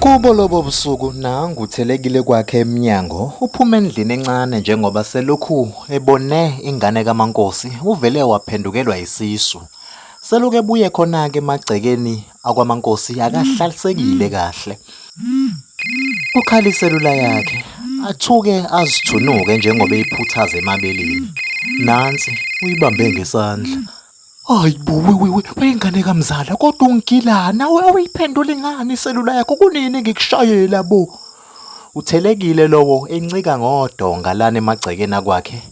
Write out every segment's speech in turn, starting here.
Kubo lobo busuku nangu uthelekile kwakhe emnyango uphuma endlini encane njengoba selokhu ebone ingane kaMaNkosi uvele waphendukelwa isisu. Selokhu ebuye khona-ke emagcekeni akwaMaNkosi akahlalisekile kahle. Kukhala iselula yakhe athuke azithunuke njengoba eyiphuthaza emabeleni. Nansi uyibambe ngesandla. Hayi bo wengane kamzala kodwa ungigilana awuyiphenduli ngani iselula yakho kunini ngikushayela bo. Uthelekile lowo encika ngodonga lana emagcekeni akwakhe.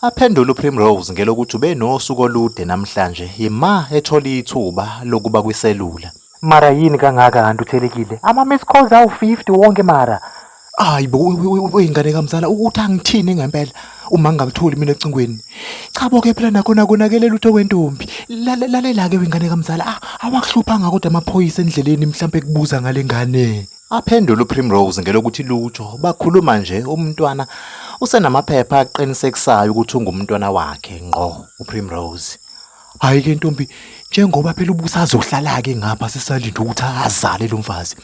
Aphendule uPrimrose ngelokuthi ubenosuku olude namhlanje yima ethola ithuba lokuba kwiselula. Mara yini kangaka kanti uthelekile? Ama-miss calls awu-50 wonke mara. Hayi bo wengane kamzala ukuthi angithini ngempela uma ngingakutholi mina ecingweni. Cha bo ke phela nakhona konakele lutho wentombi. Lalela ke wengane kamzala awakuhluphanga kodwa amaphoyisa endleleni mhlampe kubuza ngale ngane. Aphendule uPrimrose ngelokuthi lutho bakhuluma nje umntwana usenamaphepha aqinisekisayo ukuthi ungumntwana wakhe ngqo uPrimrose. Hhayi ke ntombi njengoba phela ubusazohlala-ke ngapha sisalinde ukuthi azale lo mfazi.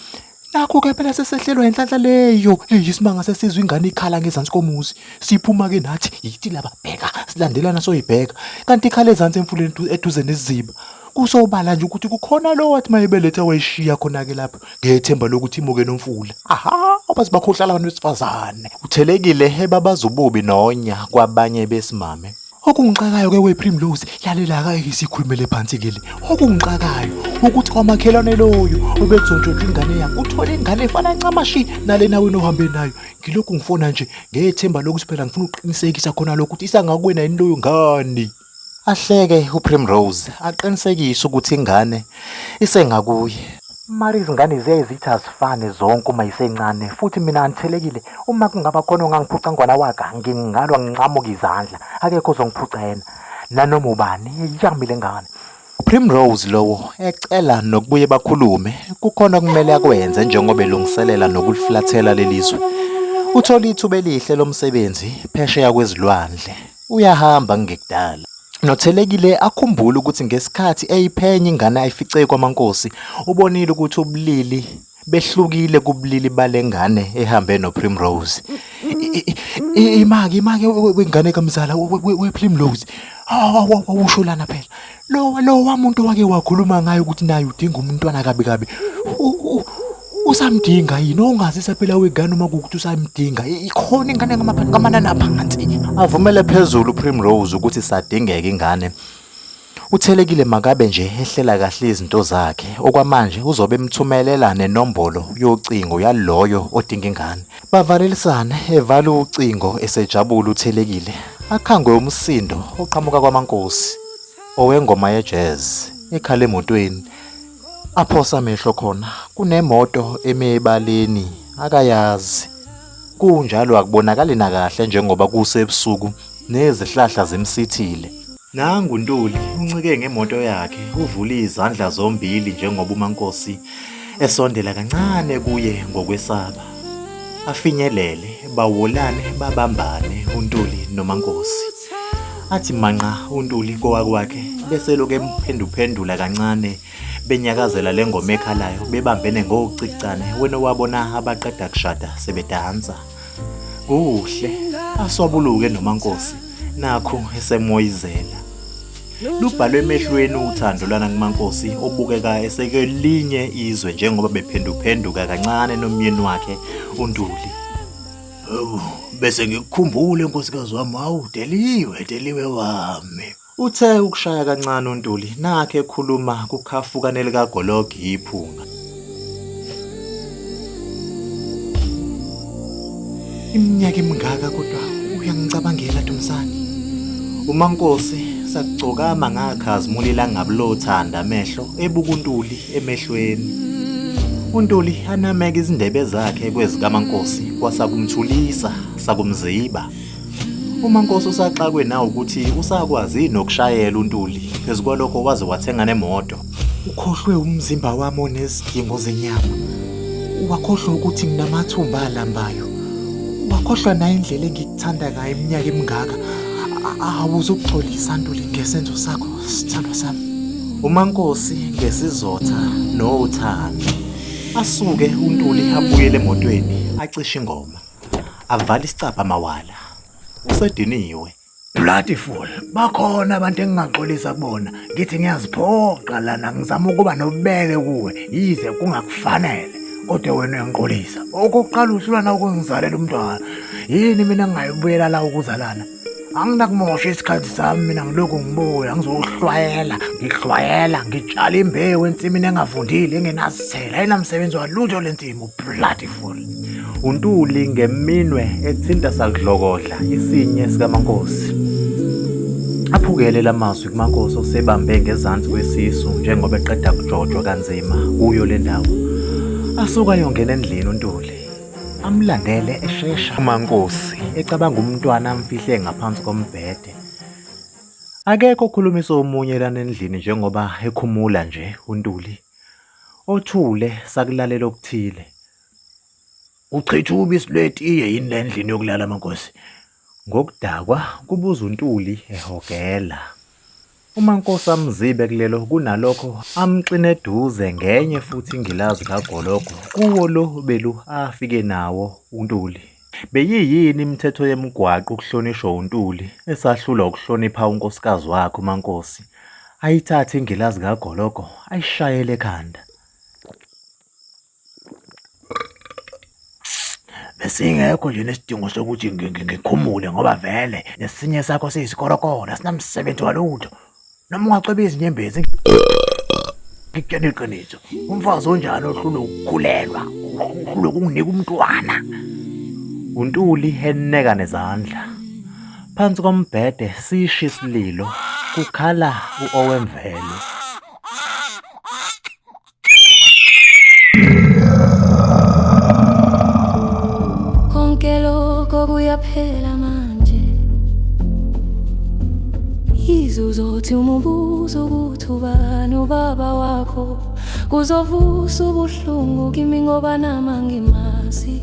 Nakho-ke phela sesehlelwa inhlanhla leyo. Eyi isimanga sesizwe ingane ikhala ngezansi komuzi. Siphuma-ke nathi yithi laba bheka silandelana soyibheka. Kanti ikhala ezansi emfuleni eduze nesiziba. Kusobala nje ukuthi kukhona lo wathi mayebeletha wayishiya khona-ke lapho ngethemba lokuthi imuke nomfula. Aha, abazi bakhohlala abantu besifazane. Uthelekile ebabaza ububi nonya kwabanye besimame. Okungixakayo ke wePrimrose lalela ke sikhulumele phansi ke le. Okungixakayo ukuthi kwamakhelwane loyo obekuzontshontshwa ingane yakhe uthole ingane efana ncamashi nalena wena ohambe nayo. Ngilokhu ngifona nje ngethemba lokuthi phela ngifuna ukuqinisekisa khona lokho ukuthi isangakuwena yini loyo ngane. Ahleke uPrimrose aqinisekise ukuthi ingane isengakuye. Mara izingane ziyaye zithi azifane zonke uma isencane futhi mina angithelekile uma kungaba khona ongangiphuca ngwana waka ngingalwa nginqamuke izandla akekho ozongiphuca yena nanoma ubani yami le ngane. Primrose lowo ecela nokubuye bakhulume kukhona okumele akwenze njengoba elungiselela nokuliflathela lelizwe. Uthola ithuba elihle lomsebenzi phesheya kwezilwandle uyahamba kungekudala. Nothelekile akhumbule ukuthi ngesikhathi eyiphenya ingane ayifice kwaMaNkosi ubonile ukuthi ubulili behlukile kubulili bale ngane ehambe noPrimrose. Imake imake wengane kamzala wePrimrose. Awusho lana phela. Lo lo wamuntu wake wakhuluma ngayo ukuthi naye udinga umntwana kabi kabi. Usamdinga yini ongazisa phela wengane uma kuwukuthi usamdinga ikhona ingane ngamanani aphansi. Avumele phezulu uPrimrose ukuthi isadingeka ingane. Uthelekile makabe nje ehlela kahle izinto zakhe. Okwamanje uzobe emthumelela nenombolo yocingo yaloyo odinga ingane. Bavalelisane evala ucingo esejabula uThelekile. Akhangwe umsindo oqhamuka kwaMaNkosi owengoma ye-jazz ekhala emotweni. Aphosa amehlo khona kunemoto eme ebaleni akayazi. Kunjalo akubonakali nakahle njengoba kusebusuku nezihlahla zimsithile. Nangu Ntuli uncike ngemoto yakhe uvule izandla zombili njengoba uMaNkosi esondela kancane kuye ngokwesaba. Afinyelele bawolane babambane uNtuli noMaNkosi. Athi manqa uNtuli kowakwakhe bese lokhu emphenduphendula kancane benyakazela le ngoma ekhalayo bebambene ngocicane wena wabona abaqeda kushada sebedansa. Kuhle aswabuluke noMaNkosi nakhu esemoyizela. Lubhalwe emehlweni uthando lwana kuMaNkosi obukeka esekelinye izwe njengoba bephenduphenduka kancane nomyeni wakhe uNtuli. Hawu, bese ngikukhumbule nkosikazi wami, hawu Deliwe, Deliwe wami. Uthe ukushaya kancane uNtuli nakhe ekhuluma kukhafuka nelikagologi iphunga. Iminyaka emingaka kodwa uyangicabangela Dumisani. UMaNkosi sakugcokama ngakhazimula ilangabi lothanda amehlo ebuka uNtuli emehlweni. UNtuli anameke izindebe zakhe kwezikaMaNkosi kwasakumthulisa sakumziba. UMaNkosi usaxakwe nawukuthi usakwazi nokushayela uNtuli phezu kwalokho waze wathenga nemoto. Ukhohlwe umzimba wami onezidingo zenyama. Wakhohlwa ukuthi nginamathumba alambayo. Wakhohlwa nayo indlela engikuthanda ngayo iminyaka emingaka. Awuzukuxolisa Ntuli ngesenzo sakho sithandwa sami. UMaNkosi ngesizotha nothando. Asuke uNtuli abuyele emotweni acishe ingoma. Avale isicabha mawala. Usediniwe. Bloody fool. Bakhona abantu engingaxolisa kubona. Ngithi ngiyaziphoqa lana ngizama ukuba nobubele kuwe yize kungakufanele. Kodwa wena uyangiqolisa. Okokuqala uhlulana ukungizalela umntwana. Yini mina ngingayibuyela la ukuzalana? Anginakumosha isikhathi sami mina ngilokhu ngibuya ngizohlwayela, ngihlwayela, ngitshala imbewu ensimini engavundile engenazithelo. Ayinamsebenzi walutho le nsimu, bloody fool. UNtuli ngeminwe ethinta sakudlokodla isinye sikaMankosi. Aphukele lamazwi kuMankosi osebambe ngezansi kwesisu njengoba eqeda kujojwa kanzima kuyo le ndawo. Asuka ayongena endlini uNtuli. Amlandele eshesha uMankosi ecabanga umntwana amfihle ngaphansi kombhede. Akekho okhulumisa omunye lana endlini njengoba ekhumula nje uNtuli. Othule sakulalela okuthile. Uchitha ubisi lwetiye yini la endlini yokulala Mankosi? Ngokudakwa kubuza uNtuli ehogela. UMankosi amzibe kulelo kunalokho amxine eduze ngenye futhi ingilazi kagologo kuwo lo belu afike nawo uNtuli. Beyiyini imithetho yemigwaqo ukuhlonishwa uNtuli esahlulwa ukuhlonipha unkosikazi wakhe uMankosi. Ayithathe ingilazi kagologo ayishayele ekhanda. Besingekho nje nesidingo sokuthi ngikhumule ngoba vele nesinye sakho siyisikorokoro asinamsebenzi walutho. Noma ungacweba izinyembezi ngikutshela iqiniso. Umfazi onjani ohlulwe ukukhulelwa, ohlulwe ukunginika umntwana. UNtuli eneka nezandla. Phansi kombhede sisho isililo kukhala u-Owemvelo. Konke lokho kuyaphela manje. Yize uzothi uma ubuza ukuthi ubani ubaba wakho, kuzovusa ubuhlungu kimi ngoba nami angimazi.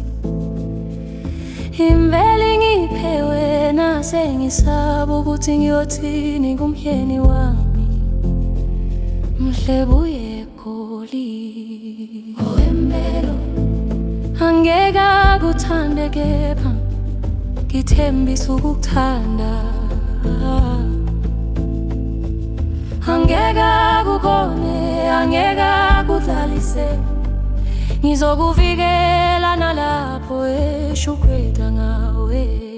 Imvele ngiphe wena sengisaba ukuthi ngiyothini kumyeni wami. Mhle buye Goli. Owemvelo angeke akuthande kepha ngithembisa ukukuthanda. Angeke akukone, angeke akudlalise. Ngizokuvikela nalapho eshukweta ngawe.